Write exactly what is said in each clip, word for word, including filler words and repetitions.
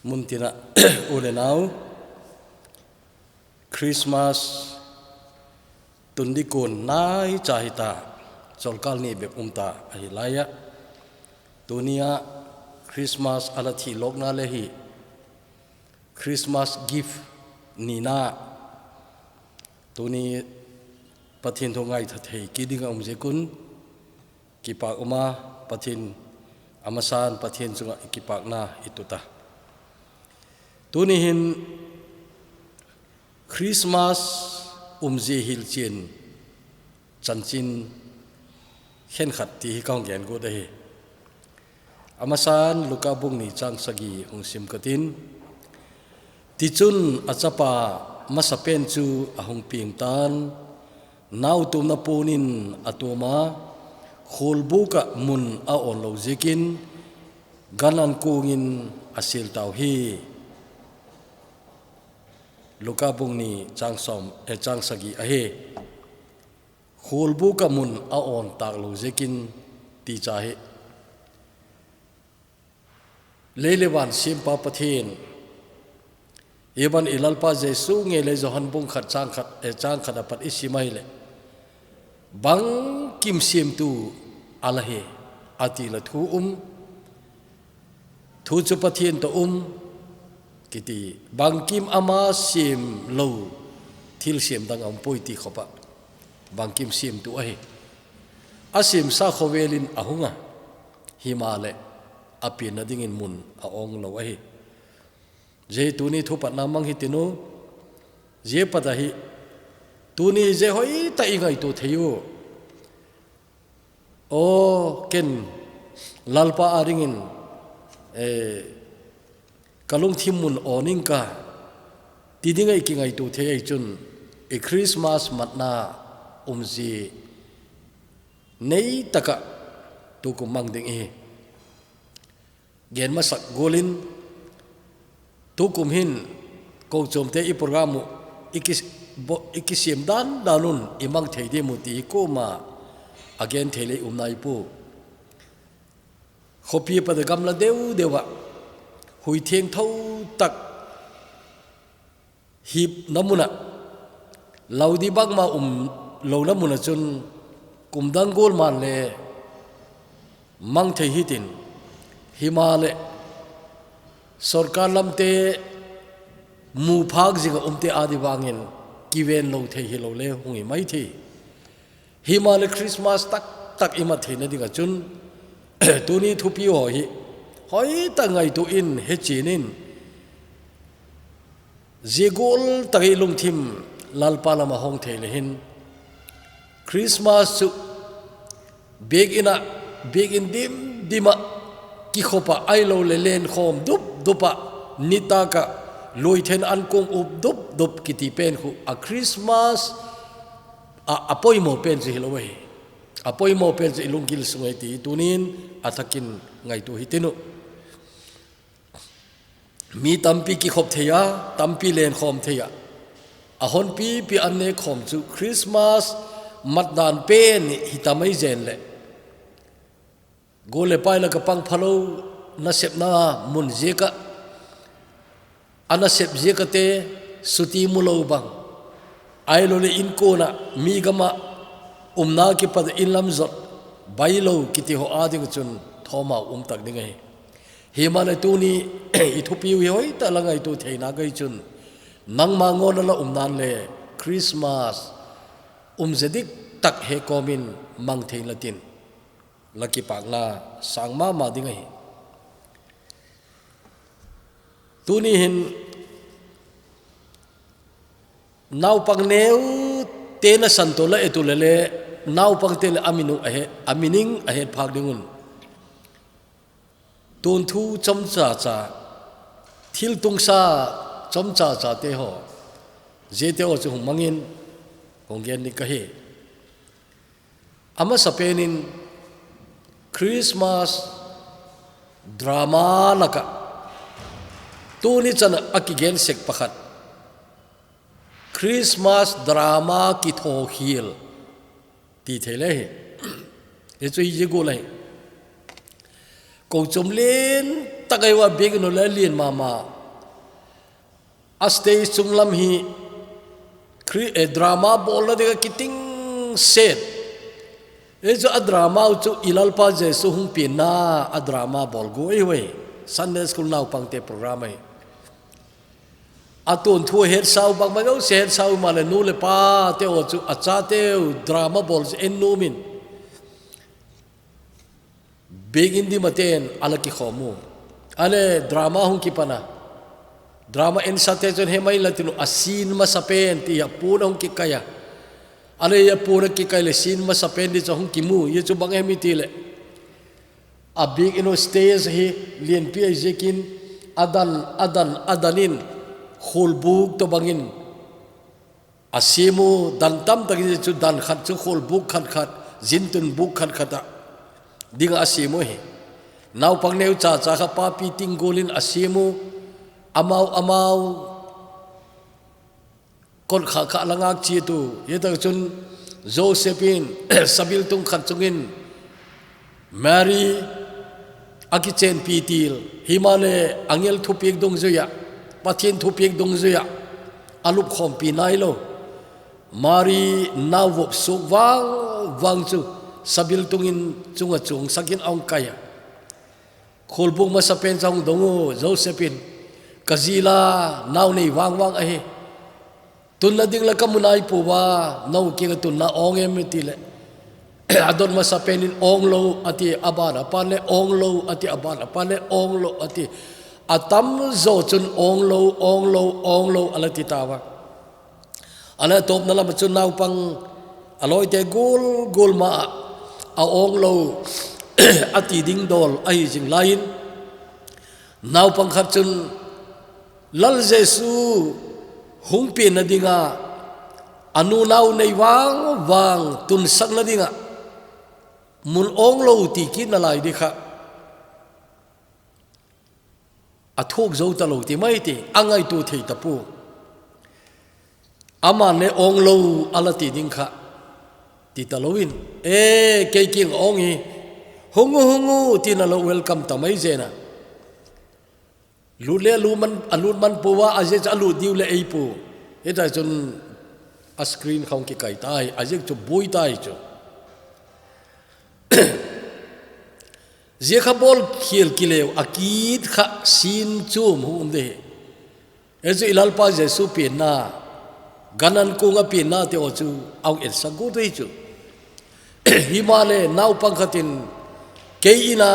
Muntina u le nau, Christmas tun ding kon naicha hita, cholkal ni bep umta ahi laia. Tunia Christmas ala thi lokna le hi Christmas gift nina, tuni Pathen thu ngaitha thei kidinga um jeh un, kipak uma, Pathen amasan Pathen chunga i kipakna i tuta. Tuni hin Christmas umjia hilchen chanchin khenkhat ti hi kahung gen got ahi. Amasan Luka bung ni chang sagi hung sim katin. Tichun a chapa masapen chu ahung peng tan, nau tumna punin a tuma, khulbuka mun a on lo jeh in, gan an kungin a sil tau hi. Luka bung ni chang som, eh, chang sagi ahi. Khulbuka mun a on tak lo jeh in ti cha hi. Lei le van sempa Pathen, i ban i Lalpa Jesu nge le Johan bung khat chang khat, eh, chang khat apat i sim ahile, bangkim semtu ala hi, ati la thu um, thu chu Pathen to um, kiti, bangkim ama sem lo thil sem dang a um poi ti khopa, bangkim semtu ahi. A semsa khovelin a hunga, himale a penna dingin mun a ong lo ahi. Jeh tuni thupatna mang hitinu, jeh pata hi, tuni jeh hoitah i ngaito thei u. O, ken Lalpa a dingin, eh, ka lungthim mun oning ka, ti dinga i kingaito thei ahi chun, i Christmas matna umjia nei taka tukum mang ding ihi. Gen masak golin, tukum hin, kochomte i program u, i ki, bo, i kisem dan dan un, i mang thei ding mu ti hi koma a gen thei lei um nai pu. Khopi pata gamla deu deu a, hui theng tho tak, hipna muna, lou ding bangma um louna muna chun, kum dang golman le mang thei hitin, himale sorkar lamte mu phak jinga umte a ding vangin kiven lo thei hi lo le hung hi mai thei. Himale Christmas tak tak i mat theina dinga chun, tuni thupi ho hi hoitah ngaito in, hechen in, jeh gol tak i lungthim Lalpa lama hong thei le hin, Christmas chu biak ina, biak in dim dima kikhopa, ahilou le lenkhom dup dupa, nitaka luithen an kong up dup dup kiti pen khu a Christmas a, a poimo pen chu hi lo ahi. A poimo pen chu i lunggil sung ahi ti tunin a thakin ngaito hitinu. Mi tampi kikhop thei a, tampi lenkhom thei a, a honpipi an nekhom chu Christmas matdan pen hita mai jen le, gol le pai la ka pang phalo nasepna mun jeh a, a nasep jeh a te suti mu lo bang, ahilou le inkona mi gama umna kipat in lam jot bai lo kiti ho a ding chun thoma um tak ding ahi. Himale tuni i thupi u hi hoitah la ngaito theina kahi chun, nangma ngona la um nan le Christmas umjia dik tak he komin mang thei la tin, la kipakna sang mama ding ahi. Tuni hin naupang neu te nasan to la etu le le, naupang te le a meaning ahe, a meaning ahet phak ding un. Tun thu chomcha cha, thil tungsa chomcha cha te ho, jeh te ho chu hung mangin, hung gen ni kahi. Amasa penin Christmas drama laka tuni chana a kigen sek pakhat, Christmas drama kithokhel ti thei le hi. Hichu hi jeh gol ahi. Kochom len tak ahi uva biak in u le lien mama, A stage chunglam hi Khri- eh, drama bolna dinga kiting set. Hichu a drama u chu i Lalpa Jesu hung penna a drama bol gu ei hoi. Sunday school naupang te program ei. A tun thu het sau bang ma se het sau ma le nu le pa te o chu a cha teu drama bol en nu min. Big in di maten ala ki khomu. Ale drama hung kipana. Drama en sa te chun hemai la tinu a scene masa pen ti a puna hung kikaya. Ale a puna kikai le scene masa pen di chu hung kimu. Ye chu bang em i ti le. A big inu stage hi lianpi ai ziakin a dan, a dan, a dan in khulbuk to bangin a simu dan tam takin chu dan khat chu khulbuk khat khat, zintun buk khat khat a dinga a simu hi. Naupang neu cha cha kha papi tinggulin a simu amau amau kon kha kha la ngak chi tu. Ye ta chun Joseph in sabil tung khat chungin Mary a kichen pi til. Hima le angel thupiak dungzuia, Pathian thupiak dungzuia a lup khom pi nai lo. Mary nau vop suk vang vang chu sabil tungin chunga chung sakin aung kaya. Khulbuk masa pen chang dong u Joseph in ka zila nau nei vang vang ahi. Tunna ding la ka munai pu va nau kinga tunna ong em ti le. A don masa pen in ong lo ati a ban a pan le ong lo ati a ban a pan le ong lo ati. A tam zo chun ong lo, ong lo, ong lo ala ti ta va. Ana topna lama chun naupang a lawite gul gul ma a ong lo a ti ding dol ahi zing laiin naupang khat chun Lal Jesu hung pina dinga a nunau nei vang vang tunsakna dinga mun ong lo ti kit na lai di kha. A thuk zo ta lo ti mai ti a ngaitu thei ta pu. Aman le ong lo ala ti ding kha ti ta lo in e kei king ong hi hungu hungu ti na lo welcome ta mai zena. Lut le a lut man a lut man pu va a zia cha a lut diu le ei pu. Heta chun a screen khong ki kai tai a zia chu bui tai chu. Zia kha bol khial kileu a kit kha sin chum hu um de. E chu i Lalpa Jesu pina, ganan kunga pina te o chu au et sa gu de chu. Hima le naupang khatin kei ina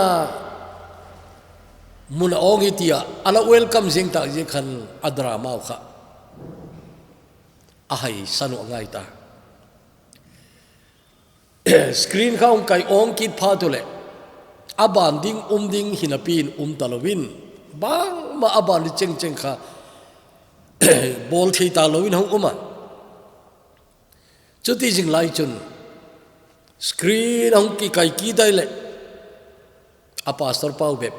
mun a ong hi tia ala welcome zing tak zia khan a drama u kha a hai sanu a ngai ta. Screen kha ong kai ong kit pha tu le a ban ding um ding hina pin um ta lovin bang ma a ban di cheng cheng kha bol thei ta lovin hong um a. Chuti zing lai chun screen hong ki kai ki dai le a pastor pau bep.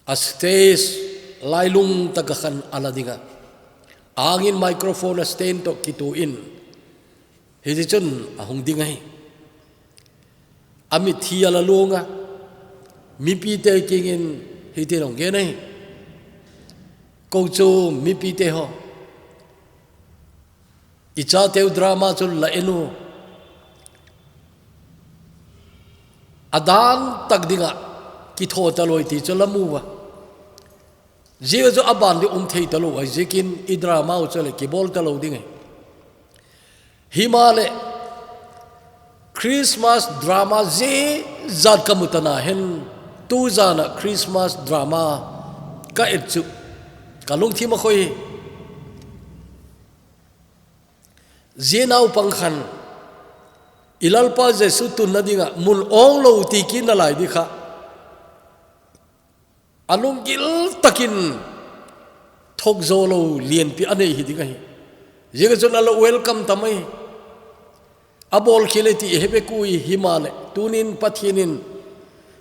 A stage lailung taka khan a la dinga. Angin microphone a stand to kitu in. Hiti chun a hung ding ahi. A mit hi a la lunga. Mipi te kingin hiti nong gen ahi. Ko chu mipi te ho. I chateu drama chu la en u. A dan tak dinga kitho ta loi ti chu la mu va. Zia chu a ban di um thei ta lo ai zikin i drama u chu le kibol ta lo ding e. Hima le Christmas drama zia zat ka mu ta na hen tu zana Christmas drama ka et chu ka lungthim a khoi. Zia naupang khan i Lalpa Jesu tunna dinga mun ong lo ti kit na lai di kha. A lunggil takin thok zo lo lianpi a nei hi ding ahi. Zia ka chun a lo welcome ta mai. A bol khel e ti he be ku i hima le tunin Pathian in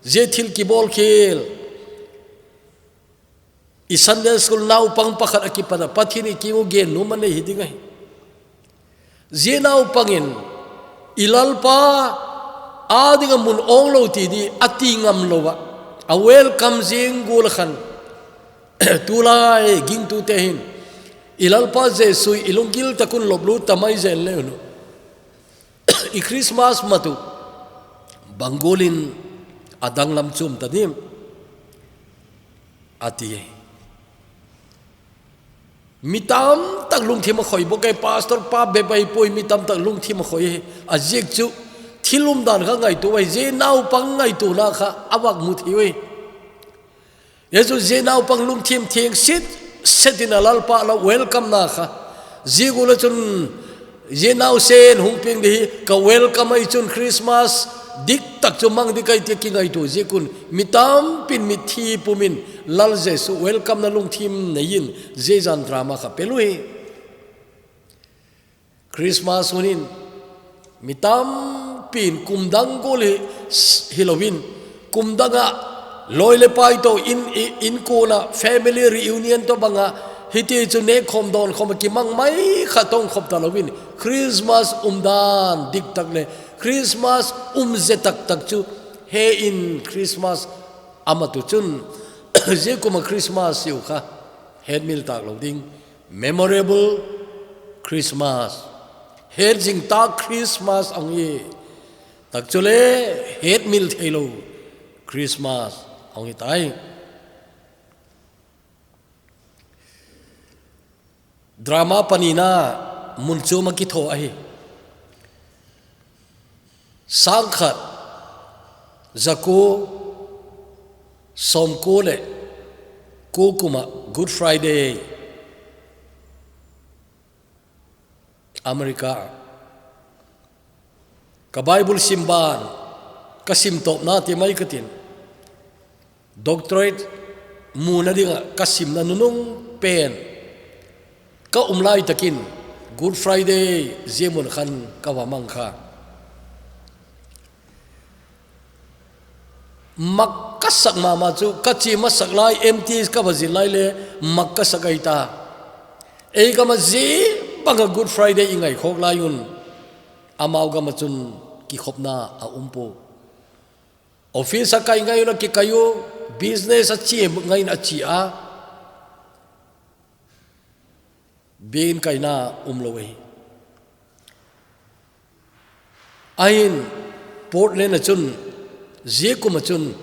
zia thil kibol khel. I Sunday school naupang pakhat a kipana Pathian i kingu gen numa nei hi ding ahi. Zia naupangin i Lalpa a dinga mun ong lo ti di a ti ngam lo va. A welcome zing gul khan. Tulai gingtute hin i Lalpa Jesu i lunggil takun loplut tamai jen le unu. I Christmas matu bang golin a danglam chum ta dim, a ti. Mi tamtak lungthim a khoi bawk e, pastor pa bep ahi poi, mi tamtak lungthim a khoi e. A ziak chu thil umdan kha ngaituo ahi, zia naupang ngaituona kha a vak mu thei uhi. Jesu zia naupang lungthim theng sit setin a Lalpa la welcome na kha. Zia gual a chun zia nausen hung piang di hi ka welcome ahi chun Christmas diktak chu mang di kai tia kingaituo ziak un mi tampin mitthi pumin Lal Jesu welcome na lungthim neiin zia zan drama kha pe uhi. Christmas hunin mi tampin kum dang gual hi, hi loin, kum danga loi le pai to in, in, inkuona family reunion to banga hiti chu nekkhom dawnkhom a kimang mai kha tong khop ta loin, Christmas umdan diktak le Christmas umze taktak chu he in Christmas a matu chun zia kuma Christmas hiu kha hetmil tak lo ding. Memorable Christmas. Hetzing tak Christmas a hung hi. Tak chule hetmil thei lo Christmas a hung hi tai. Drama panina mun chu ma kitho ahi. Sangkhat, zaku, somku le ku kuma Good Friday, America. Ka Bible sim ban, ka sim tawpna ti mai ka tin. Doctorate muna dinga ka simna nunung pen ka um lai takin Good Friday zia mun khan ka va mang kha. Mak ka sak mama chu ka chi masak lai M T ka va zin lai le mak ka sak ai ta. Ei ka ma zia banga Good Friday i ngai khok lai un amau gama chun kikhopna a um po. Office a kai ngai un a kikai u, business a chi ngai in a chi a. Biakin kaina um lo ahi. Ahin Portland a chun, zia kum a chun,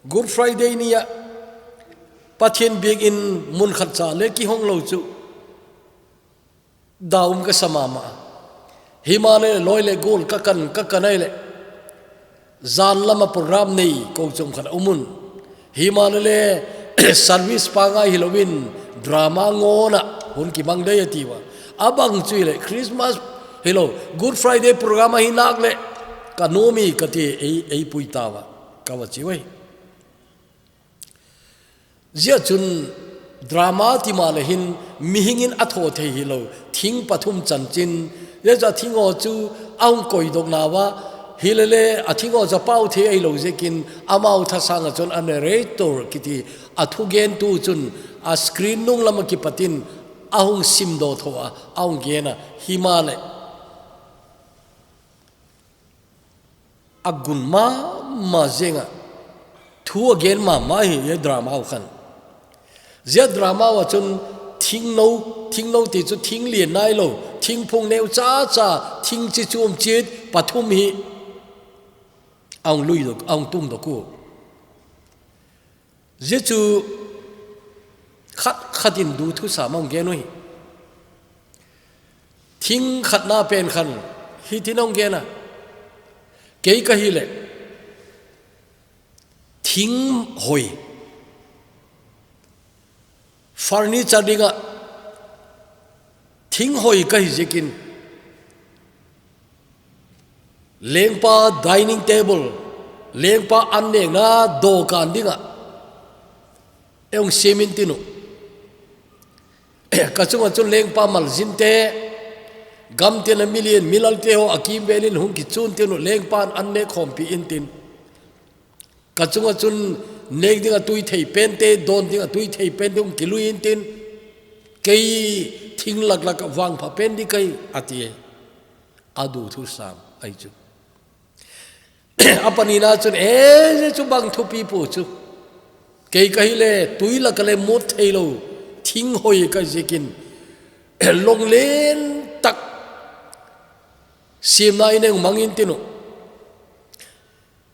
Good Friday ni a Pathian biakin mun khat cha le kihong lo chu. Daum ka sa mama. Hima le loi le gol ka kan, ka kan ai le. Zan lama program nei ko chom khat a um un. Hima le le service pa ngai hi loin drama ngona hun kibang dei a ti va. A bang chu le Christmas hi lo Good Friday program a hi nak le ka nomi ka ti ei, ei pui ta va. Ka va chi vai. Zia chun drama ti ma le hin mihingin a tho thei hi lo, thing pathum chanchin, zia chu a thing aw chu a hung koi dok na va, hi le le a thing aw chu a pau thei ai lo ziakin amau thasang a chun a narrator kiti a thugentu chun a screen nung lama kipatin a hung sim do tho a, a hung gen a, hi ma le. A gun mama zenga thu a gen mama hi, zia drama u khan. Zia drama u a chun thingno, thingno ti chu thing lian nai lo, thingphung neu cha cha, thing chi chum chit pathum hi a hung lui dok, a hung tung dok u. Zia chu khat khat in du thu sa mong gen u hi. Thing khatna pen khan hi ti nong gen a. Kei ka hi le. Thing hoi. Furniture dinga. Thing hoi ka hi ziakin. Lengpa dining table, lengpa an nekna dawhkan dingah, ei hung simin tin uh. Ka chunga chun lengpa malzinte, gamtina milian milalte haw a kimvelin hung kichun tin uh, lengpan an nek khawmpi intin. Ka chunga chun nek dinga tui thei pente, dawn dinga tui thei pente hung kilui intin, kei thing laklak a vangpha pen di kei, a ti e. A du thu sam ahi chu. A panina chun, e, chu bang thupi pu chu. Kei ka hi le, tui la ka le mut thei lo, thing hoi ka zikin, long len tak, sim na i neng mangin tinu.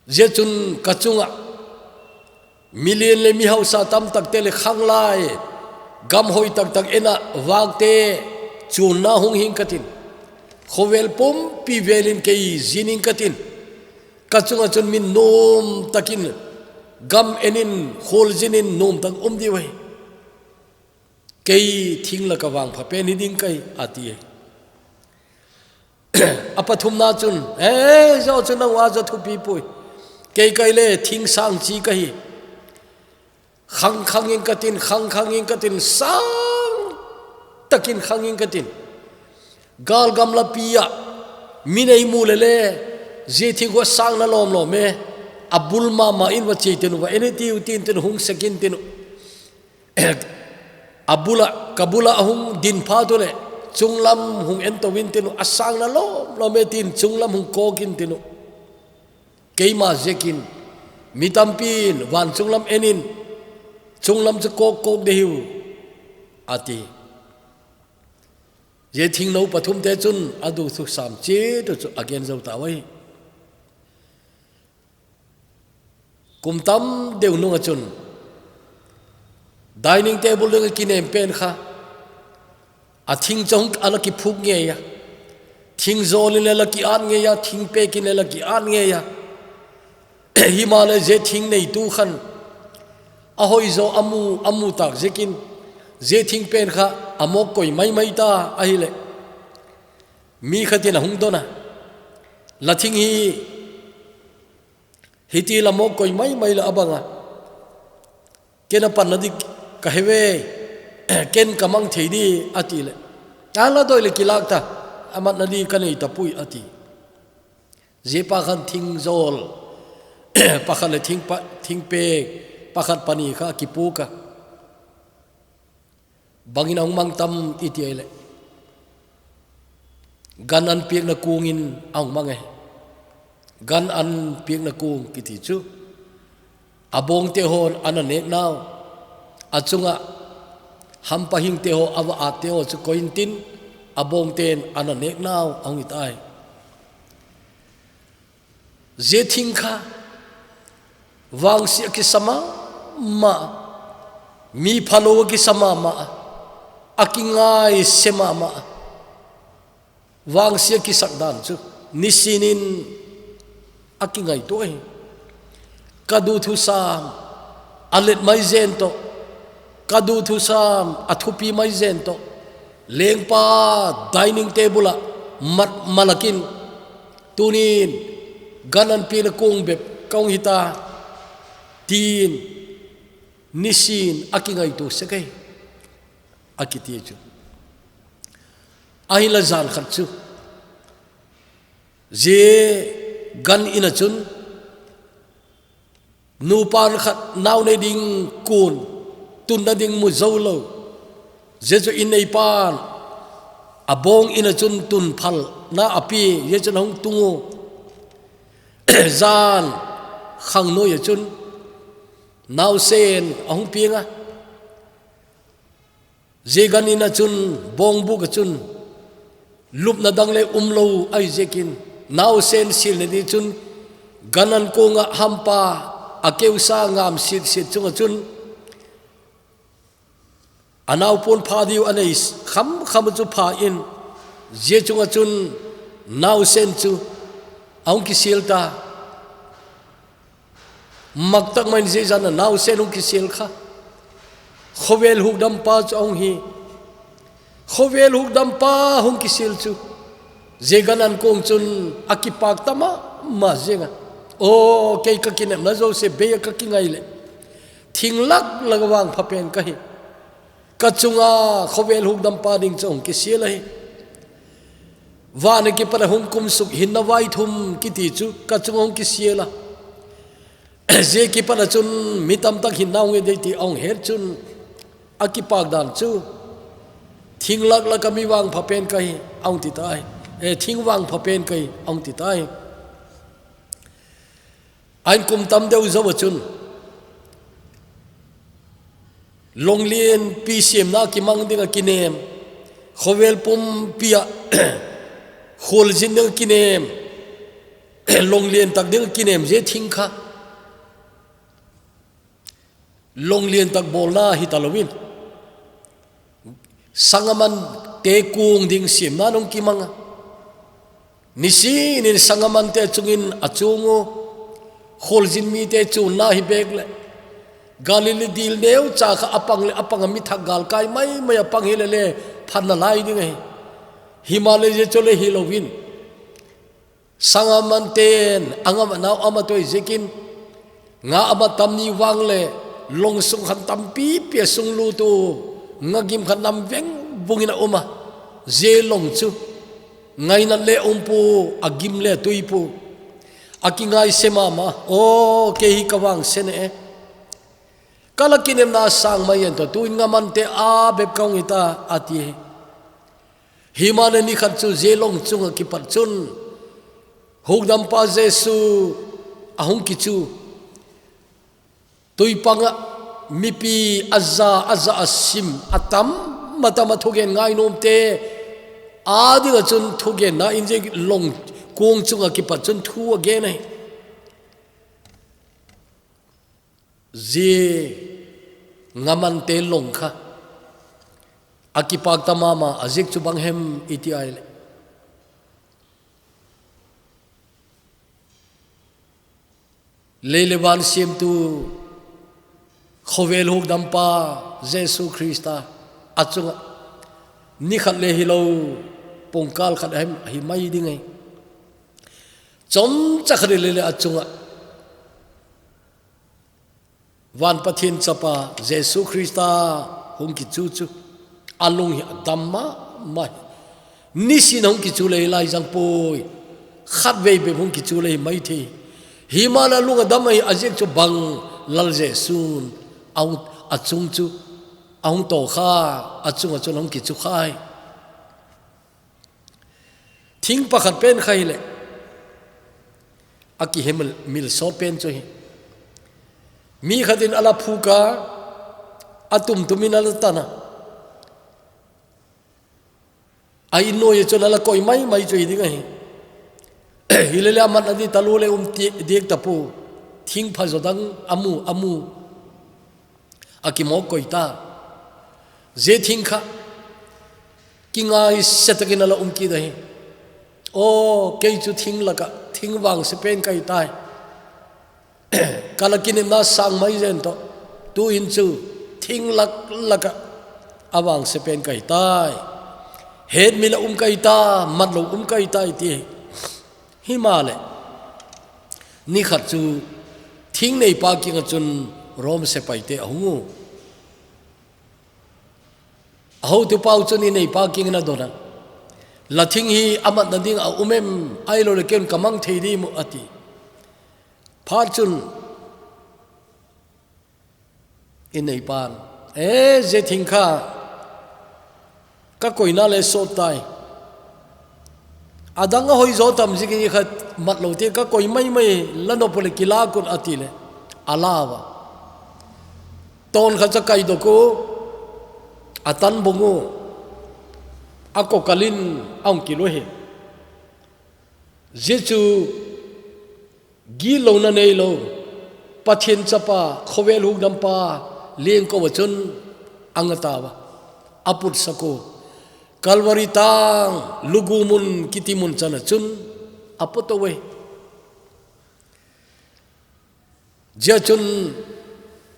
Zia chun ka chunga, mi lien le mi hausa tam tak te le khang lai, gam hoi tak tak ena vak te, chun na hung hing ka tin. Khovel pumpi velin kei zinin ka tin. Ka chunga chun min nom takin, gam enin, khol zinin nom tak um diu ahi. Kei thing la ka vang pha pen hi ding ka hi, a ti e. A pathum na chun, "Eh, zo chun nang wa zo thupi pui. Kei kai le thing sang chi ka hi. Khang khang in ka tin, khang khang in ka tin, sang takin khang in ka tin. Gal gam la pi a, mi nei mu le le, zi thing wa sang na lom lom e. A bul ma ma in wa chi tin wa, eni ti u tin tin hung sekin tin." A bula, ka bula a hung din pha tu le, chunglam hung en to win tinu, a sang na lom lom e tin, chunglam hung kok in tinu. Keima zekin, mi tampin, van chunglam enin, chunglam chu kok kok de hiu, a ti. Ze thing no pathum te chun, a du thu sam chi tu chu a gen zo ta wai. Kum tam deu nunga chun, dining table ding a kinem pen kha, a thing chong a la kiphuk ngei a, thing zol in le la ki at ngei a, thing pek in le la ki at ngei a. Hima le ze thing nei tu khan, a hoi zo a mu, a mu tak zekin, ze thing pen kha, a mok koi mai mai ta, a hi le. Mi khatin a hung dona. La thing hi, Hiti la mok koi mai mai la a banga. Ken a pan na dik ka he ve, ken ka mang thei di a ti le. A la doi le kilak ta, a mat na di ka nei ta pui a ti. Zie pa khan thing zol, pakhat le thing pa, thing pek, pakhat pani kha a kipu ka. Bangin a hung mang tam i ti ai le. Gan an piakna kungin a hung mang e. Gan an piakna kung kiti chu. A bawngte hon an a nek nau. A chunga hampa hingte ho a va atte ho chu koin tin a bawngten an a nek nau a hung i tai. Zie thing kha, vangsia kisa mama, mi phalo kisa mama, a kingai se mama, vangsia kisak dan chu, nisinin a kingai tu ahi. Ka du thu sam, a let mai zen to, ka du thu sam, a thupi mai zen to, lengpa dining table a mat malakin, Tunin, gan an piakna kung bep ka hung hita, tin, nisin a kingai tu se kai, a kiti chu. A hi la zan khat chu. Zie gan ina chun, Nupan khat nau nei ding kun, tunna ding mu zo lo. Zie chu in neipan, a bawng ina chun tun phal na a pi, zie chun a hung tung u. Zan khang noi a chun, nausen a hung piang a. Zie gan ina chun, bawng buk a chun, lupna dang le um lo ahi zekin, nausen silna di chun, gan an kunga hampa, a keusa ngam sit sit chunga chun, a naupun pha diu a nei kham kham chu pha in, zie chunga chun, nausen chu, a hung kisil ta. Mak tak mai in zie zan a nausen hung kisil kha. Khovel hukdampa chu a hung hi. Khovel hukdampa hung kisil chu. Zie gan an kung chun a kipak ta mama zinga. O, kei ka kinepna zo se bei a ka kingai le. Thing lak lak vang pha pen ka hi. Ka chunga khovel hukdampa ding chu hung kisil ahi. Van a kipat a hung kum suk hinna vai thum kiti chu ka chunga hung kisil a. Zie kipat a chun mi tam tak hinna hung e dei ti a hung het chun a kipak dan chu. Thing lak lak a mi vang pha pen ka hi a hung ti tai. E, thing vang pha pen ka hi a hung ti tai. A in kum tam deu zo a chun, Longlienpi siemna kimang ding a kinem, khovel pumpi a kholjin ding a kinem, longlien tak ding a kinem, je thing kha longlien tak bolna hi ta loin, sangaman te kung ding siemna nung kimang a. Nisin in sangaman te chungin a chung u, kholjin mite chunna hi bek le, Galilee dil neu cha kha a pang le a pang a mi thak gal kai mai mai a pang hi le le phatna lai ding ahi. Hi ma le je cho le hi loin, sangaman ten a ngam a nau ama toi zikin, nga ama tam ni vang le, long sung khan tampi pi a sung lu tu, nga gim khan nam veng bungin a um a, je long chu ngainat le um pu, a gim le tui pu, a kingai se mama, o, kei hi ka vang se ne e. Ka la kinemna sang mai en to, tuin ngaman te a bep ka hung hi ta, a ti hi. Hi ma le ni khat chu je long chung a kipat chun, Hukdampa Jesu a hung kichu. Tuipang a mipi a za, a za a sim, a tam, ma tam a thugen ngainom te, a ding a chun thugen na in je long kung chung a kipat chun thu a gen ahi. Zia ngamante long kha a kipak ta mama a zik chu bang hem i ti ai le. Lei le van siamtu khovel hukdampa Jesu Krista a chunga ni khat le hi lo pongkal khat hem hi mai ding ai. Chomcha khat le le a chunga Van Pathian Chapa Jesu Krista hung kichu chu a lung hi a dam ma ma hi. Nisin hung kichu le lai zang poi. Khat vei be hung kichu le mai thei. Hi ma la lung a dam ai a ziak chu bang Lal Jesu'n a hung a chung chu a hung to kha a chung a chun hung kichu khai. Thing pakhat pen kha hi le a kihemil sawt pen chu hi. Mi khatin a la phuka a tumtumin a la tana. A in noi chun a la koi mai mai chu hi ding ahi. Hi le le a man a di ta lu le um ti diak ta pu. Thing pha zo dang a mu a mu. A kimawk koi ta. Zia thing kha kingai se takin a la um kit ahi. Aw, kei chu thing laka thing vangse pen ka hi tai. Ka la kinepna sang mai zen tawh. Tuin chu thing lak laka a vangse pen ka hi tai. Hetmil a um ka hi ta, matlo um ka hi tai ti. Hi ma le ni khat chu thing neipa kinga chun Rom sepaite a hung u. A hotupa u chun i neipa kingin a dona. La thing hi a matna ding a um em, ai lo le ken ka mang thei di mu a ti. Phat chun i neipan, e, zia thing kha ka koina le sawt tai. A dang a hoi zo tam zikin i khat mat lo te ka koi mai mai la nop le kila kun a ti le a la va. Ton kha cha kai do ko a tan bong u a ko kalin a hung kilo hi. Zia chu Gitlona nei lo, Pathian Chapa, khovel hukdampa, liangko a chun a nga ta va, a putsak u. Calvary tang, lugu mun, kiti mun chan a chun a put u ve. Zia chun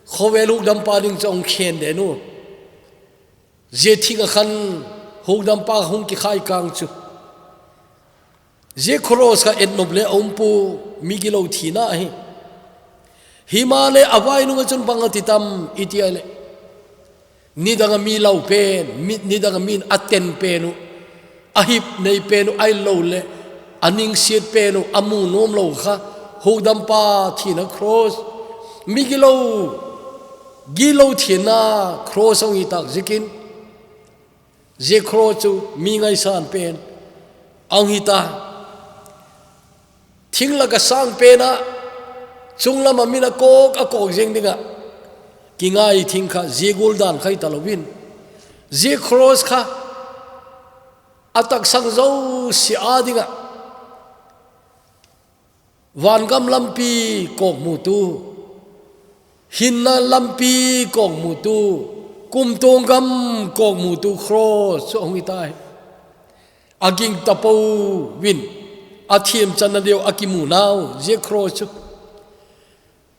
khovel hukdampa ding chu a hung khen den u. Zia thing a khan hukdampa hung kikhai kang chu. Zia cross kha etnop le a um pu mi gilo thina ahi. Hi ma le a vai nung a chun bang a ti tam i ti ai le. Nidang a mi lau pen, mi, nidang a min a ten pen u, a hip nei pen u, ai lo le, a ningsiat pen u, a mu nuam lo kha, hukdampa thina cross. Mi gilo, gilo thina cross a hung hi tak zikin. Zia cross chu mi ngaisan pen a hung hi ta. Thing laka sang pen a, chunglam a min a kawk, a kawk zing ding a. kingai thing kha, zia gol dan kha hita louvin, zia cross kha, a taksang zosia dinga, vangam lampi kawkmutu, hinna lampi kawkmutu, kumtuang gam kawkmutu cross chu ahung hita hi. A ging tapouvin, a thiamchanna deu a kimu nau, zia cross chu.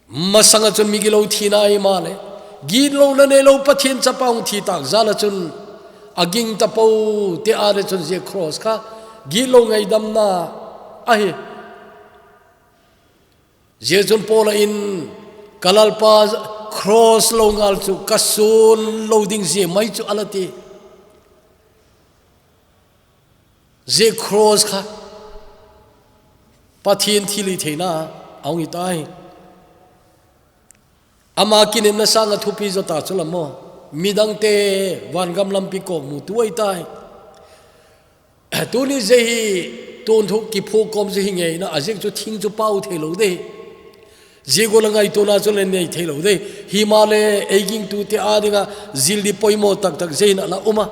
Masanga chun migilo thina ahimale, gitlona neilou Pathian chapa hung thi tak jala chun, a ging tapoute a le chun zia cross kha, gitlo ngaidamna ahi. Zia chun Paula in, ka Lalpa, cross lo ngal chu ka sun lo ding zia mai chu ala ti. Zia cross kha, Pathian thilhihtheina ahung hita hi. Ama kinepna sanga thupi zo ta chu la maw. Midangte vangam lampi kawkmutu ahita hi. Tuni zia hi tuanthu kiphukkhawm zia hi ngeina, a ziak chu thing chu pau thei lo dei. Zia gol a ngaituana chu le nei thei lo dei. Himale ei gingtute a dinga zil di poimaw taktak zia hin ala um a.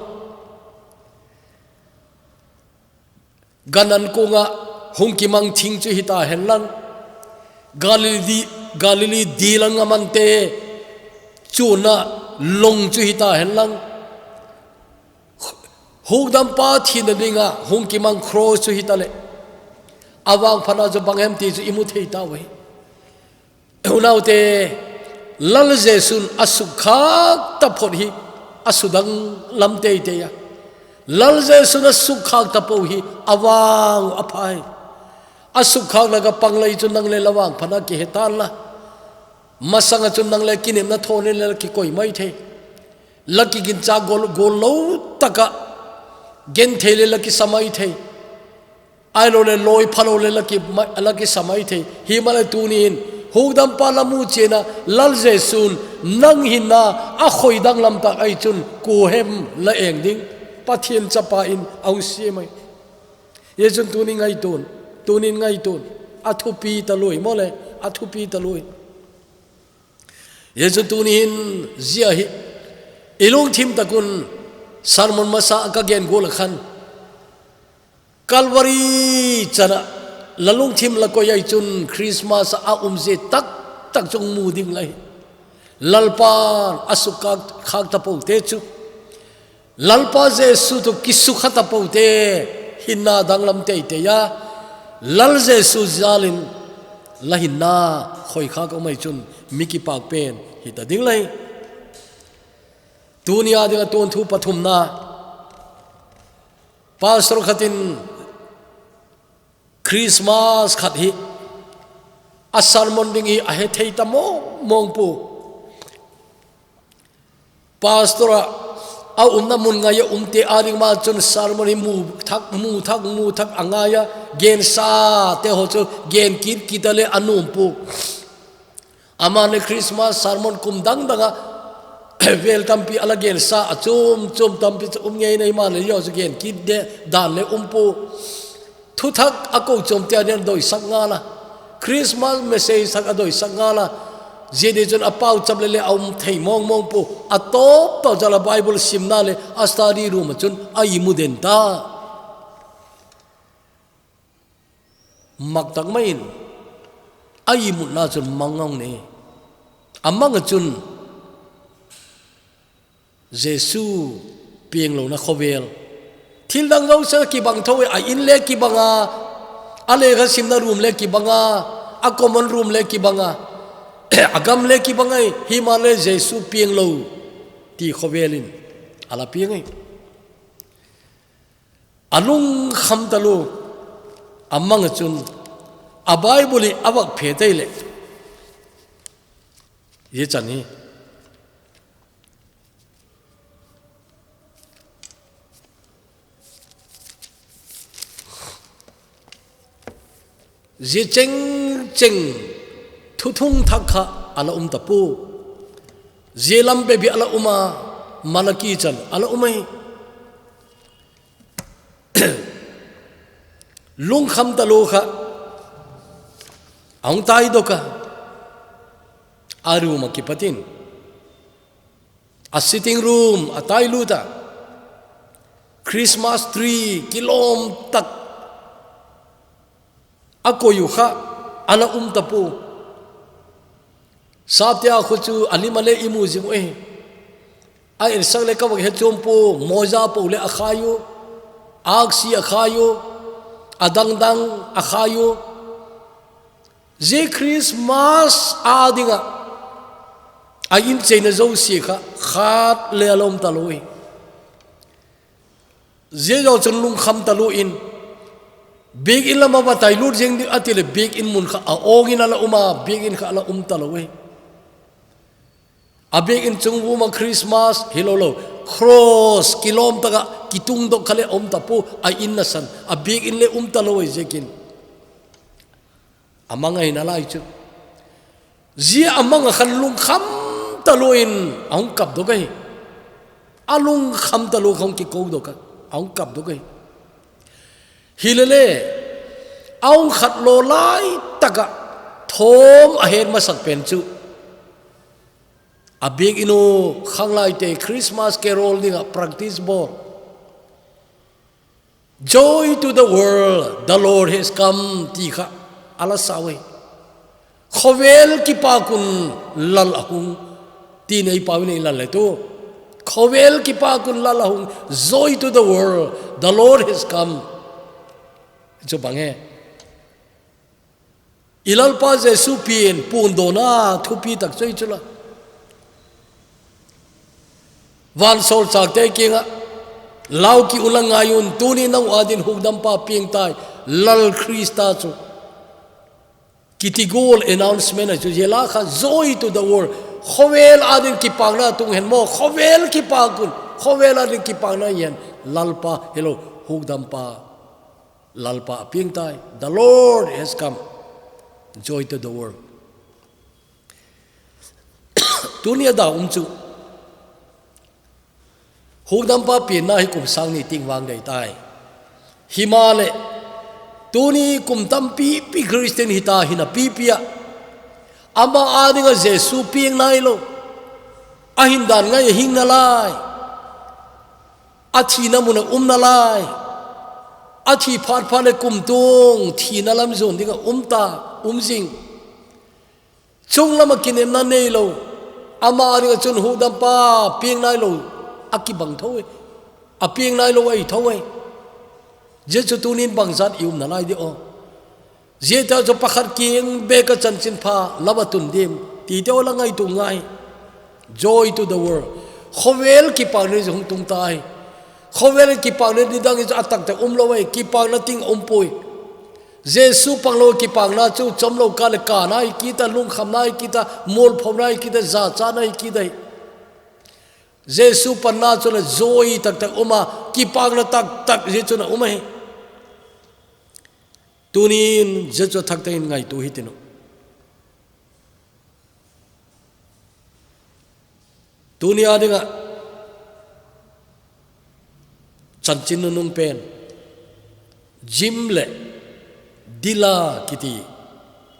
Gan ankunga hung kimang thing chu hita henlang, Galilee, Galilee dil anga mante chuna long chu hita henlang, hukdampa thina dinga hung kimang cross chu hita le, a vangphatna chu bang hem ti chu i mu thei ta uve. Unaute, Lal Jesu'n a sukkhak taphot hi a sudanglam teitei a. Lal Jesu'n a sukkhak tapo hi a vang a pha hi. A sukkhak laka pang lai chun nang le la vangphatna kihe tan la. Masanga chun nang le kinepna thawne le la kikoi mai thei. La kigincha gol, gol lo taka genthei le la kisa mai thei. Ahilou le loi phalo le la ki, la kisa mai thei. Himale tunin, hukdampa la mu chiana, Lal Jesu'n nang hinna a khoi danglam tak ahi chun, kua hem la eng ding, Pathian chapa in a hung siam ahi. Hijeh chun tunin ngaitua'n, tunin ngaitua'n, a thupi talou ahi maw le, a thupi talou ahi. Hijeh chun tunin zia hi i lungthim tak un, sermon masa ka gen gual a khan, Calvary chana la lungthim la koi ahi chun Christmas a um zia taktak chu mu ding la hi. Lalpa'n a sukkhak, khak tapote chu, Lalpa Jesu toh kisukha tapote hinna danglam teitei a, Lal Jesu jalin la hinna khoikhak um ahi chun mi kipak pen hita ding la hi. Tunia dinga tuanthu pathumna, pastor khat in Christmas khat hi a sermon ding hi a hethei ta mawngmawng pua. Pastor a, a umna mun ngai a umte a ding ma chun sermon hi mu thak, mu thak, mu thak a ngai a, gensate ho chu gen kit kit a le a nuam pua. Aman le Christmas sermon kum dang danga vel tampi a la gensa a, chom chom tampi chu um ngei nei, aman le zia chu gen kit dan le um pua. Thuthak a kochuamte a ding a doisak ngal a, Christmas message thak a doisak ngal a, zia ding chun a pauchap le le a um thei mawngmawng pua. A tawp tawp jal a Bible simna le a study room a chun a imu den ta. Mak tak mai in a imutna chun mang a hung nei. A mang a chun Jesu pianglona khovel, thil dang zosia kibang tho e, a in le kibang a, a lekha simna room le kibang a, a common room le kibang a, a gam le kibang ahi, himan le Jesu pianglo ti khovel in a la piang ahi. A lungkham talou, a mang a chun, a Bible hi a vak phe tei le, zia chan hi zia chengcheng thuthung thak kha a la um ta pua. Zia lam bep hi a la um a, Malaki chan a la um ahi. Lungkham talou kha a hung tai dok a, a room a kipat in A sitting room a tai lut a, Christmas tree kilom tak a koi u kha ana um ta pu. Sapte a khu chu a lim a le i mu zing u e. A insak le ka vak he chom pu, moja po le a khai u, aksi a khai u, a dangdang a khai u. Zia Christmas a dinga a in cheina zosia kha khat le a la um ta lo e. Zia zo chun lungkham ta lo in, biakin lam a va tai lut zing ding a ti le, biakin mun kha a ong in a la um a, biakin kha a la um ta lo e. A biakin chung vum a Christmas hi lo lo, cross kilom taka kitung dok kha le um ta pu, a in nasan, a biakin le um ta lo e ziakin. A mang a hin a lai chu. Zia a mang a khan lungkham ta lo in a hung kap dok a hi. A lungkham ta lo kha hung kiko dok a, a hung kap dok a hi. Hi le le, a hung khat lo lai taka thawm a het masak pen chu, a biakin u khanglaite Christmas carol dinga practice bol. "Joy to the world, the Lord has come," ti kha a la sa u e. "Khawvel kipak un, Lal a hung," ti nei pau nei lal le tu. "Khawvel kipak un, Lal a hung, joy to the world, the Lord has come." Chu bang e. I Lalpa Jesu pen puandona thupi tak chu ahi chu la. Vansawlchâkte kiangah, "Lau ki un la ngai un, tuni nang u â dingin hukdampa piang tai, Lal Krista chu," kiti gual announcement ahi chu. Zia la kha, "Joy to the world." Khawvel â dingin kipakna tung hen maw, khawvel kipak un, khawvel â dingin kipakna hi hen, Lalpa, hello, hukdampa. Lalpa a piang tai. The Lord has come. Joy to the world. Tuni a dau um chu, hukdampa pianna hi kum sang ni ting vang dei tai. Himaleh, tuni kum tampipi Christian hita hina pipi ah, ama â dinga Jesu piang nai lo. A hin dan ngai a hing nalai. A thina mun a um nalai. A thi phat phat le kumtuang thina lam zuan ding a um ta, um zing. Chung lam a kinepna nei lo. Ama â ding a chun hukdampa piang nai lo a kibang tho e. A piang nai lo ahi tho e. Zia chu tunin bangzat i um nalai di aw. Zia ta chu pakhat kiang bek a chanchinpha la va tun dim, ti te aw la ngaitua ngai. Joy to the world. Khawvel kipakna hi hung tung tai. Khawvel kipakna hi nidang hi chu a tak tak um lo e, kipakna ting um pui. Jesu pang lo kipakna chu chom lo ka le ka nai kit a, lungkham nai kit a, mualpho nai kit a, jachat nai kit a. Jesu panna chu la joy tak tak um a, kipakna tak tak zia chu na um ahi. Tunin zia chu thak tak in ngaitua hi tin u. Tuni â ding a chanchin nunung pen, Jim le Dila kiti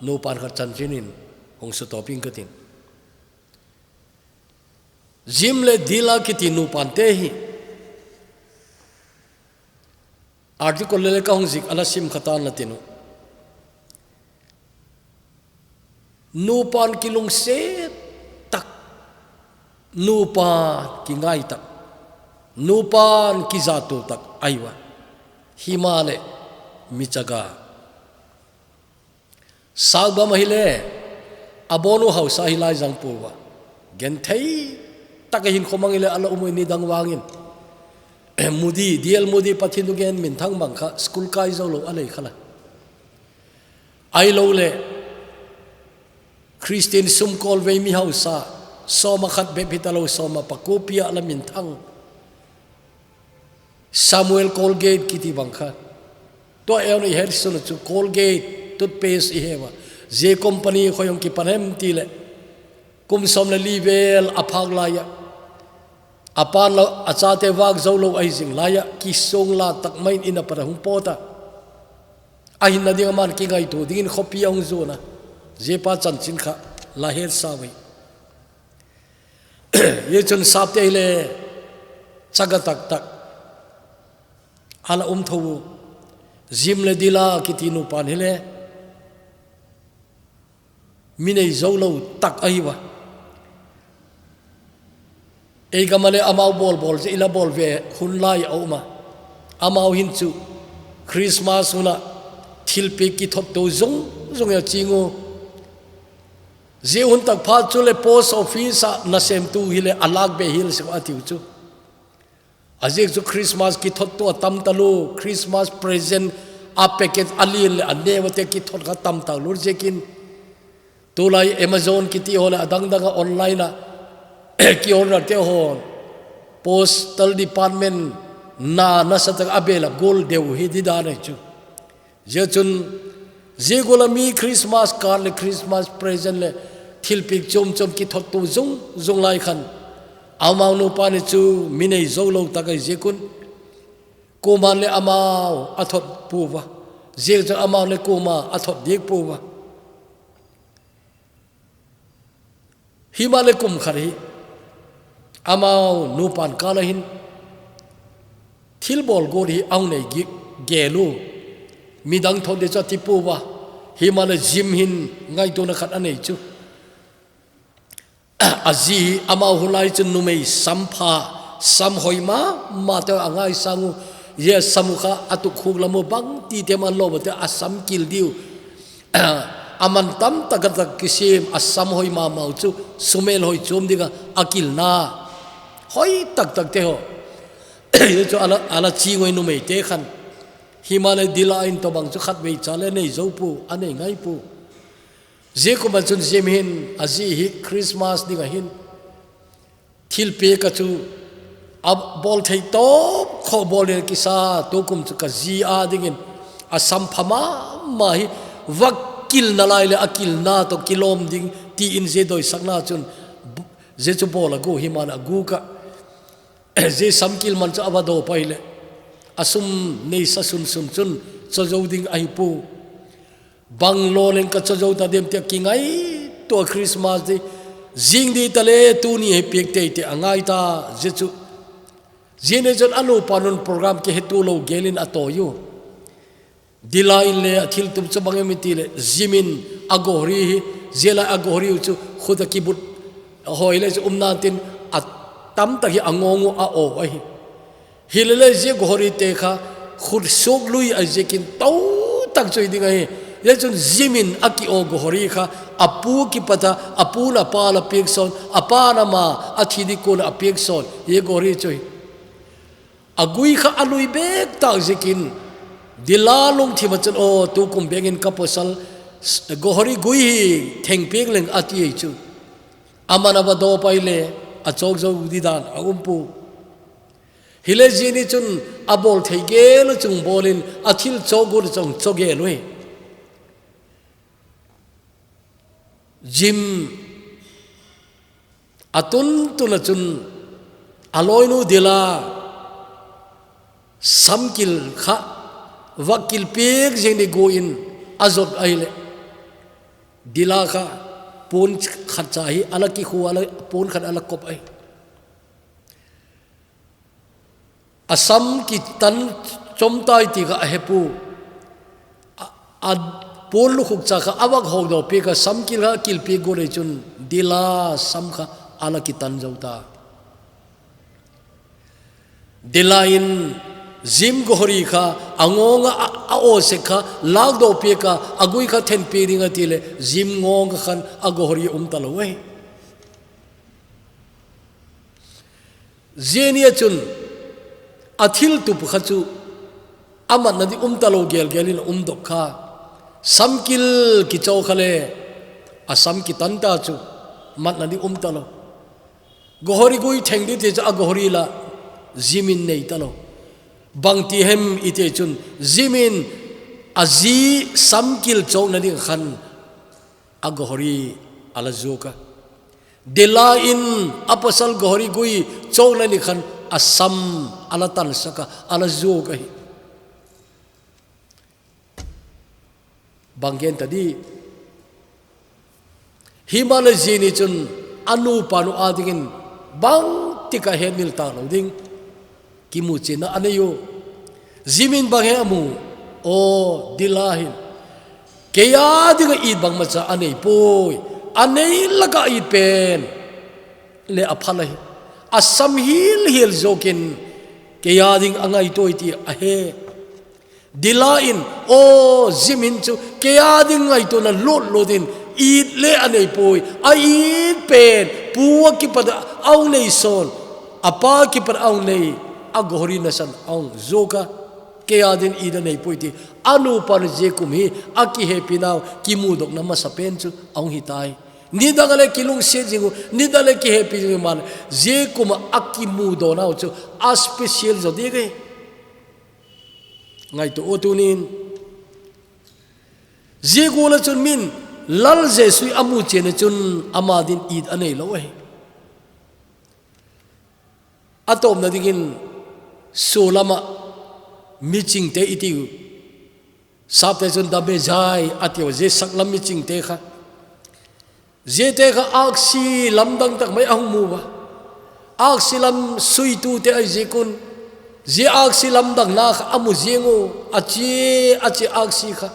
nupan khat chanchin in hung sutawp ing ka tin. Jim le Dila kiti nupan te hi article le le ka hung zik a la sim kha tan la tin u. Nupan kilungset tak, nupan kingai tak, nupan kizatto tak ahi ua. Himaleh, mi chaga. Sakbam ahile, a bonu hausa hi lai zang pua. Genthei tak a hin khomang ile a la um u nidang vangin. Moody, D L Moody Pathian thugen minthang bang kha, school kai zo lo a lei kha la. Ahilole, Christian sumkol vei mi hausa, sawma khat bep hita lo, sawma pakua pi a la minthang. Samuel Colgate kiti bang kha. Tua euna i het sun chu Colgate toothpaste i he ua. Zia company khoi hung kipan hem ti le. Kum sawm le li vel a phak lai a. A pan lo a chate vak zo lo ahi zing lai a. Kisung la tak mai in in a pat a hung pawt a. A hinna ding a man kingaitua dingin khopi a hung zuan a. Zia pa chanchin kha la het sa ui. Hichun sapte hile chaga taktak ana um thou u. Jim le Dila kiti nupan hile mi nei jou lou tak ahi uva. Ei gam a le amau bol bol jeh ila bol ve hun lai a um a. Amau hin chu Christmas hun a thilpeh kithot to jong jong a ching u. Jeh hun tak phat chu le post office a nasemtu hile alak be hel sek u atiu chu. Ajeh chu Christmas kithot to atam talou, Christmas present a packet a lien le a neo te kithot kha tam talou jeh in. Tulai Amazon kiti ho le adang dang a online a ki order te ho, postal department na nasa tak a bel a gol deu hi di dan ahi chu. Jeh chun, jeh gol a mi Christmas card le Christmas present le thilpeh chom chom kithot to jong jong lai khan, amau nupa ni chu mi nei jou lou tak ahi jeh un, koiman le amau athot pouva. Jeh chun amau le koima athot dek pouva. Hima le kum khat hi amau nupan kal a hin thilbol got hi ahung nei gel u. Midang thot ding chu ati pouva. Hima le Jim hin ngaitona khat anei chu. Aji hi amau hun lai chun numei sampha, samhoi mama te angaisang u. Jeh a sam u kha atup khuk lam u bang ti te man lou te asam kil diu. Aman tam tak tak kisem asam hoi mama u chu sumel hoi chom ding a akilna hoi tak tak te ho. Hichu ala, ala chingoi numei te khan. Hima le Dila in tobang chu khatvei cha le nei jou pou, anei ngai pou. Jeh kum a chun Jim hin aji hi Christmas ding a hin thilpeh kha chu abol thei tawp kho bol in kisa, tukum chu kaji a dingin asam pha mama hi va kil nalai le akilna toh kilom ding tiin jeh doisakna chun jeh chu bol agot hima le agot kha. Jeh samkil man chu ava do pai le asum neisa sunsun chun cho jou ding ahi pou. Bang lou leng ka cho jou ta dem tia kingaito a Christmas ding. Jing ding ta le tuni hi pek tei te angai ta jeh chu. Jeh ni chun anupa nun program kihe tu lou gel in atoi u. Dila in le athil tup chu bang em ti le Jim in agohri hi jeh la agohri u chu khut a kibut hoi le chu um nan tin atam tak hi angong u a o ahi. Hilele jeh gohri te kha khut suk lui a jeh kin to tak chu hi ding ahi. Jeh chun Jim in aki o gohri kha apu kipat a, apu na pa la pek son, apa na ma athi di kon a pek son, jeh gohri chu hi. Agui kha alui bek tak jeh kin Dila lungthim a chun o tukum beng in ka pasal gohri gui hi theng pek leng ati ei chu. Aman ava do pai le achok jou di dan a um pou. Hile jeh ni chun abol thei gel u chung bol in athil cho got u chung cho gel u hi. Jim atun tun a chun aloinu Dila samkil kha va kil pek jeng ni go in ajot ahile Dila kha pon khat cha hi ala kikhu ala pon khat ala kop ahi. Asam kitan chom tai ti kha ahe pou. A, apon lukhuk cha kha avak hok do pek a samkil kha kil pek go le chun Dila sam kha ala kitan jou ta. Dila in Jim gohri kha angong a, a, a o sek kha lak do pek a agui kha then pek ding ati le Jim ngong kha khan agohri um ta lou e. Jeh ni a chun athil tup kha chu amatna di um ta lou gel gel in um dok kha. Samkil kicho kha le asam kitan ta chu matna di um ta lou. Gohri gui theng di ti chu agohri la Jim in nei ta lou. Bang ti hem i ti chun Jim in aji samkil chokna ding khan agohri ala zuak a. Dila in apasal gohri gui chokna ni khan asam ala tan sak a, ala zuak ahi. Bang gen ta di. Hima le jeh ni chun anupa nu a dingin Bangtik a hemil talou ding kimuchenna anei u. Jim in bang hi amu, o, Delilah hin, kei a dinga it bangmacha anei poi, anei laka it pen le apha lai. Asam hilhil jokin kei a ding angaito e ti ahe. Delilah in, o, Jim in chu kei a ding ngaitona lotlotin it le anei poi, a it pen pu a kipat a hung nei son, apa kipat a hung nei, a gohori nasan a hung joka, kei a ding it anei poi ti. Anupan jeh kum hi akihepi nau kimudokna masapen chu ahung hitai. Nidang a le kilungset jing u, nidang a le kihepi jing u, man jeh kum a akimudoh nau chu a special jo ding e. Ngaito u tunin. Jeh gol a chun min Lal Jesu amuchenna chun ama din it anei lou e. Atopna dingin solam a michingte iti u. Sapte chun the Magi ati u, jeh saklam michingte kha. Jehte kha aksi lamdang tak mai ahung mu uva. Aksi lam suitute ahi jeh un, jeh aksi lamdangna kha amu jing u, ache, ache aksi kha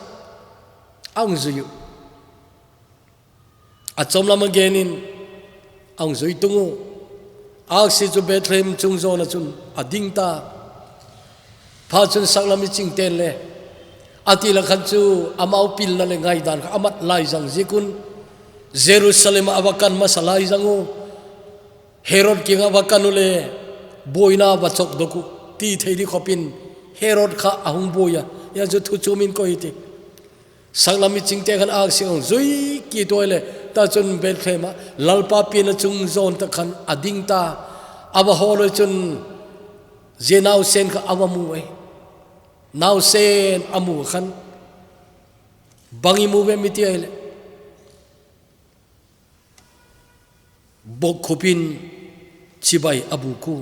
ahung jui u. Achom lam a genin ahung jui tung u. Aksi chu Bethlehem chung jon a chun ading ta. Phat chun saklam michingten le, ati la khan chu amau pilna le ngaidan kha amat lai jang jeh un, Jerusalem a ava kan masa lai jang u. Herod kinga ava kan u le, boina ava chokdok u, ti thei di khopin Herod kha ahung boi a. Hia chu thu chu min koi ti. Saklam michingte khan aksi ahung jui kit u le, ta chun Bethlehem a Lalpa penna chung jon ta khan ading ta. Ava hol u chun jeh nausen kha ava mu e. Nausen amu khan, bang imu ve em iti ahile, bokkhup in chibai abuk u.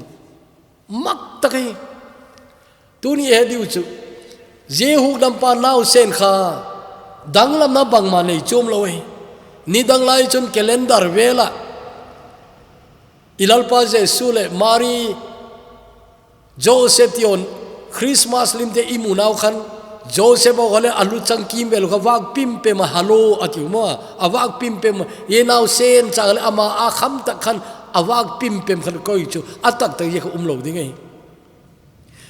Mak tak e. Tuni ihet diu chu, jeh hukdampa nausen kha danglamna bangma nei chom lou e. Nidang lai chun calendar vel a i Lalpa Jesu le Mari, Joseph ti u, Christmas lim te imu nau khan, Joseph u kha le alu chang kimvel u kha vak pimpem a halo ati u maw, avak pimpem, jeh nausen chang le ama akham tak khan avak pimpem khan koi chu, atak tak jeh kha um lou ding e.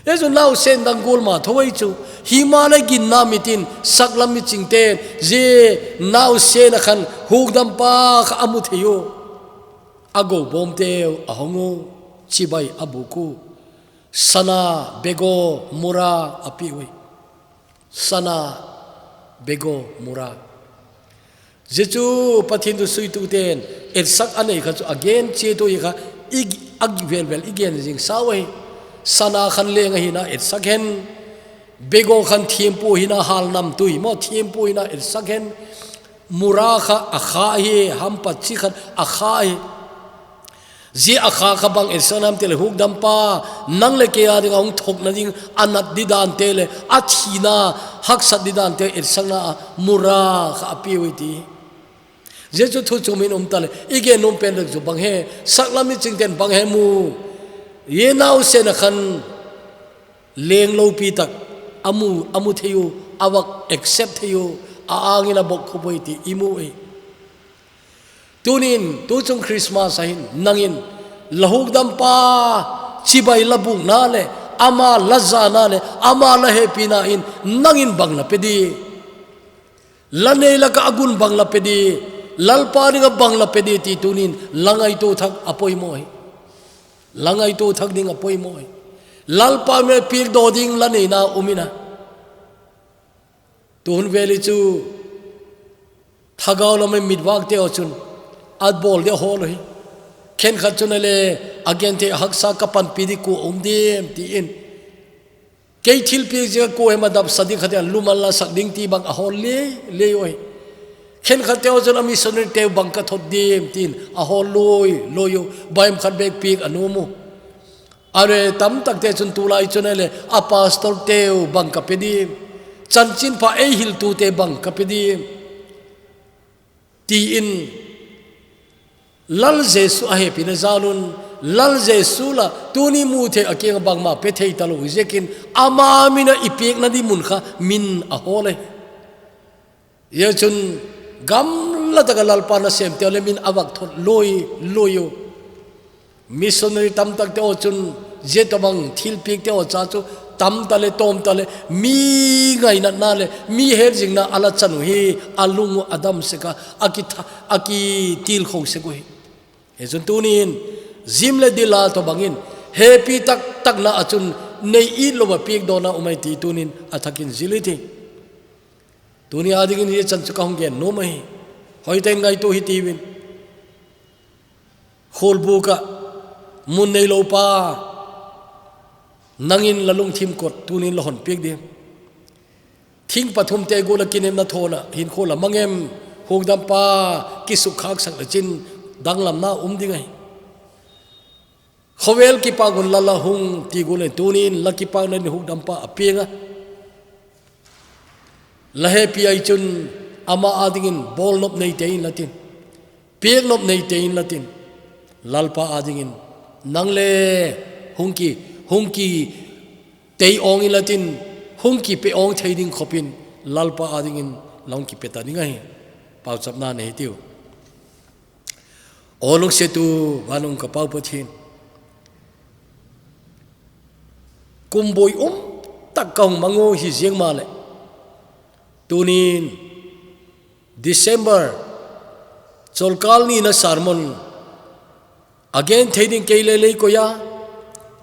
Hijeh chun nausen dang golma tho e chu, hima le ginna mitin saklam michingten jeh nausen a khan hukdampa kha amu thei u. Agou bom teu ahong u, chibai abuk u. Sana, bego, mura api u e. Sana, bego, mura. Hijeh chu Pathen thu suituten etsak anei kha chu agen che tu i kha, i, a velvel i gen jing sau e. Sana khan leng ahina etsak hen. Bego khan thempu hina, hal namtui maw, thempu hina etsak hen. Mura kha akha hi, hampat chi khan akha hi. Jeh akha kha bang etsakna ham tile hukdampa, nang le kei a dinga hung thokna ding, anat di dan te le, athina, haksat di dan te etsakna a, mura kha api u e ti. Hijeh chu thu chu min um ta le, i gen nom pen le chu bang he, saklam michingten bang he mu. Jeh nausen a khan, leng loupi tak, amu, amu thei u, avak accept thei u, a angin abokkhup u e ti imu e. Tunin, tuchung Christmas a hin, nangin, la hukdampa, chibai la bukna le, ama la jana le, ama la hepina in, nangin bang la pe di. La nei laka agun bang la pe di, Lalpa dinga bang la pe di ti tunin, la ngaito thak apoimo e. La ngaito thak ding apoimo e. Lalpa me pik do ding la neina um ina. Tuhun veli chu, thagau lam a mitvak teu chun, abol dia hol u hi. Khenkhat chun ale, agen te haksa ka panpi di ko um dim, ti in. Kei thilpi jeh ko hem a dap sa di khat a lumal la sak ding ti bang ahol le, le u e. Khenkhat teu chun a missionary teu bang ka thot dim, tin ahol loi, loi u, baim khat bek pik anom u. Are tam tak te chun tulai chun ale, a pastor teu bang ka pe dim. Chanchin pha ei hil tu te bang ka pe dim. Ti in, Lal Jesu ahepina jal un, Lal Jesu la tuni mu thei a kiang bangma pe thei ta lo hi zekin ama mina i piak na di mun kha min a hole. Ia chun gamla taka Lalpa na sem te le min a vak thot loi loi u. Missionary tam tak te o chun zia tabang thil piak te o cha chu tam ta le tom ta le mi ngainatna le mi hel zingna a la chan u hi a lung u a dam sek a, a kitha, a kitil kho sek u hi. Hi chun tunin zim le dila tabangin hepi tak takna a chun nei it lo a piak dona umai ti tunin a thakin zil i ti. Tuni a dingin hi chan chu ka hung gen nom ahi. Hoiten ngaitu hi tiwin. Khulbuka mun nei lo pa nangin la lungthim kot tunin la hon piak ding. Thing pathum te gula kinem na thona hin khula mangem hukdam pa kisuk khak sak le chin danglam na um ding ahi. Khovel kipak un la la hung ti gule tunin la kipak na ni hukdam pa a pianga. La hepi ai chun ama a dingin bol nop nei te in latin. Piak nop nei te in latin. Lalpa a dingin nang le hung ki, hung ki tei ong in latin, hung ki pe ong thei ding khopin Lalpa a dingin la hung ki pe ta ding ahi. Pauchapna nei tiu. O lungsetu vanung ka Pau Pathian. Kumboi um tak ka hung mangu hi ziang ma le. Tunin December cholkal ni na sermon a gen thei ding kei le lei koya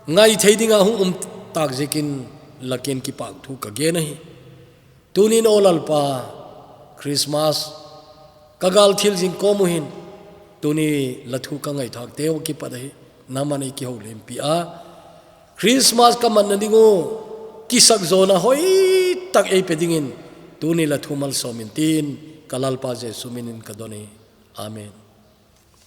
ngai thei ding a hung um tak zekin lakin kipak thu ka gen ahi. Tunin o Lalpa, Christmas ka gal thil zing kom u hin, tuni la thu ka ngai thak teu kipat ahi, naman ei kiho lempi a. Christmas ka man na ding u, kisak zona hoi tak ei pe dingin, tuni la thu malsom in tin, ka Lalpa Jesu minin ka don ahi. Amen.